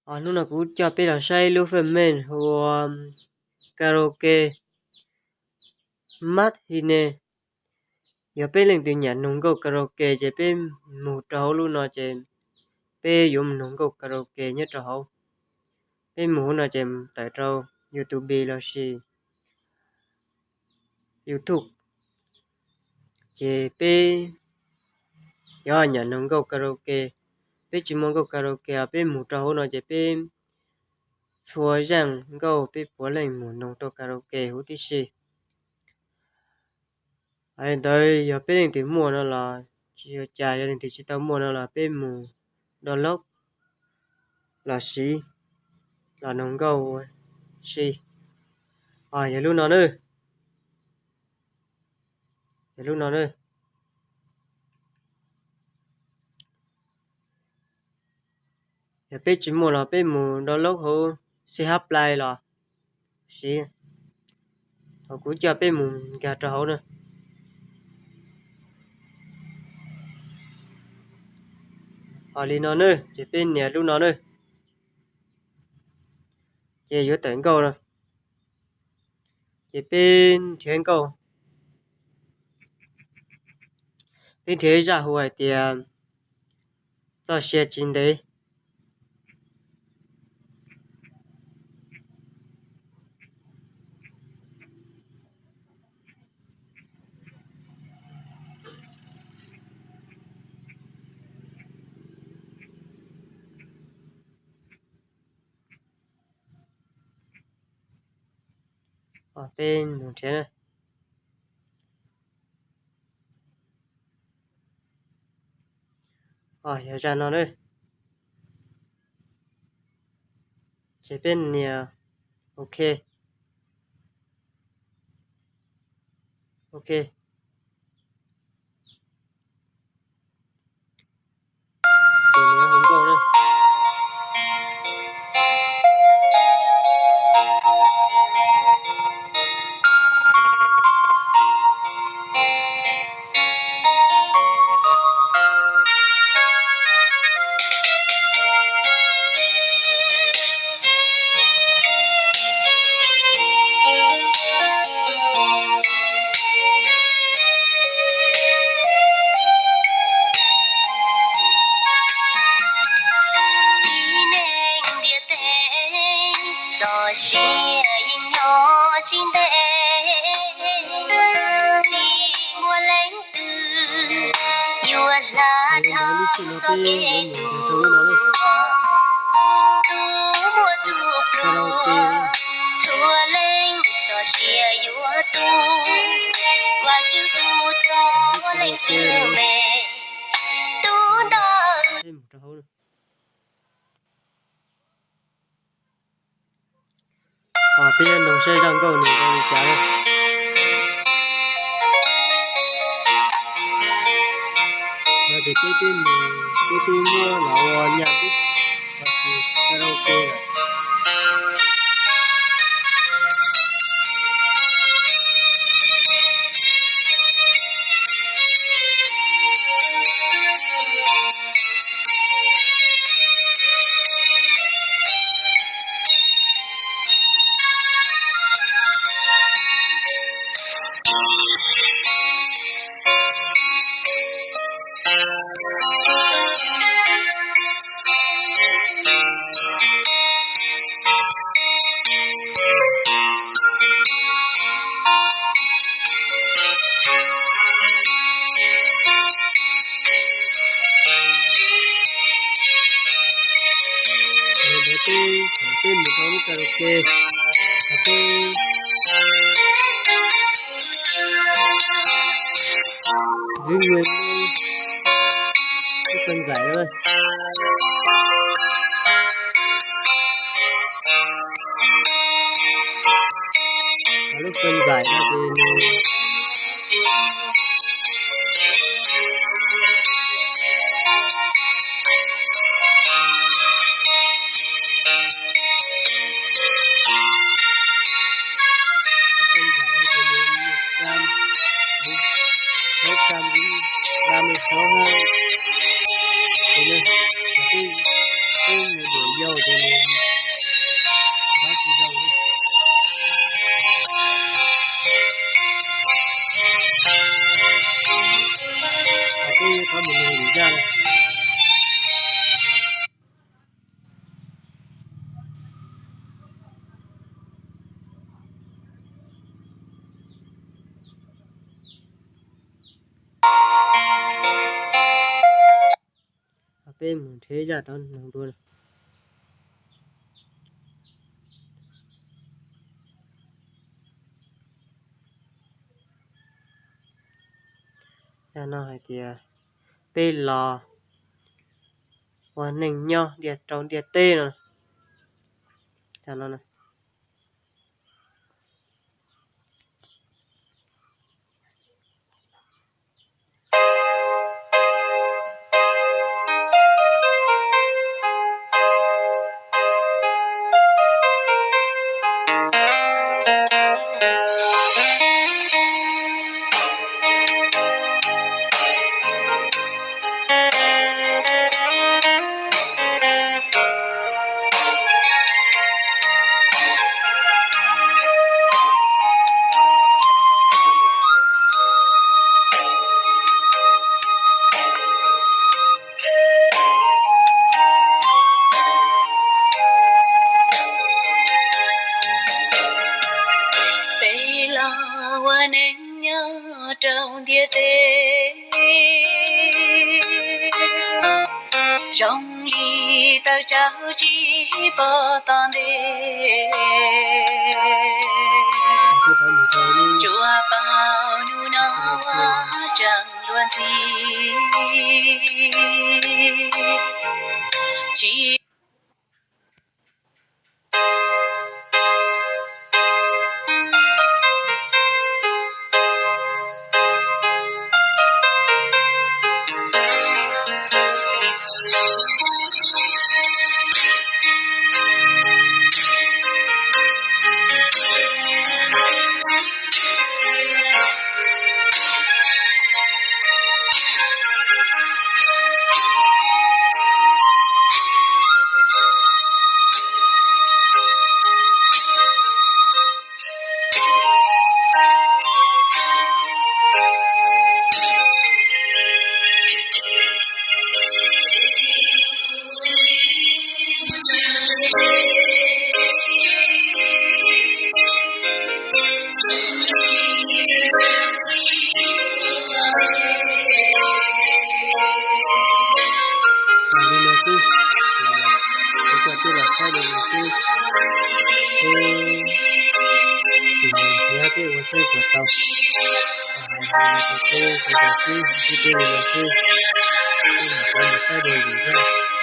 Hnub no kuv coj peb los saib lub faj mej hu ua karaoke Mad Hine. Yog peb leej twg nyiam noog nkauj karaoke ces peb mus rau hauv lub no ces peb yuav mus noog nkauj karaoke nyob rau hauv. Peb mus hauv no ces tawm rau YouTube lossis YouTube. Ces peb yog nyiam noog nkauj karaoke, peb tsis muaj nkauj karaoke os, peb mus rau hauv no ces peb txhua zaaj nkauj peb puav leej mus noog rau karaoke huv tib si. Ntawd yog peb leej twg muaj no los tsis ua cas, yog leej twg tsis tau muaj no los peb mus download los siv los noog nkauj ua si. Yog lub no na, yog lub no na. Yog peb tsis muaj los peb mus download hauv C H Play los siv. Thaum kuv coj peb mus nkag rau hauv na. Ho li no na, ces peb nias lub no na. Ces yuav tawm nkauj no. Ces peb nrhiav nkauj, peb nrhiav zaj hu hais tias txoj sia tsis ntev. Peb mus nrhiav na. Yog zaj no na. Ces peb nias ok. Ok. Ces nws hu nkauj na. Tib neeg ntiaj teb txoj sia yeej nyob tsis ntev, tsis muaj leej twg yuav hla dhau txoj kev tuag. Tus muaj tus pluag, txhua leej txoj sia yuav tu, Vajtswv hu txog leej twg me, tus ntawd. Peb yuav noog saib zaj nkauj nws zoo li cas na. No ces peb twb mus, peb twb muab los ua nyab twb, los sis karaoke lawm. Ntawd peb, peb mus rau lub karaoke, peb Vib Nguyên, lub Koj Ntxais na. Lub Koj Ntxais no ces nws Sáu trăm ba mươi sáu ha. Ces nws, peb, peb mus dua yau ces nws Mus nug lwm zaj. Peb mus nrhiav zaj rov nug dua. Zaj no hais tias peb los ua neej nyob ntiaj rau ntiaj teb no. Zaj no Peb los ua neej nyob rau ntiaj teb, zoo li tawm tsam tsis pom tom ntej. Tsuas paub hnub no tseem luag ntxhi, tsis Li no xwb, ua tsaug tej los saib li no xwb, peb sim mus nrhiav peb ua saib puas tau. Li no xwb, sawv daws sib ntsib li no xwb, peb mam rov mus saib dua lwm zaj.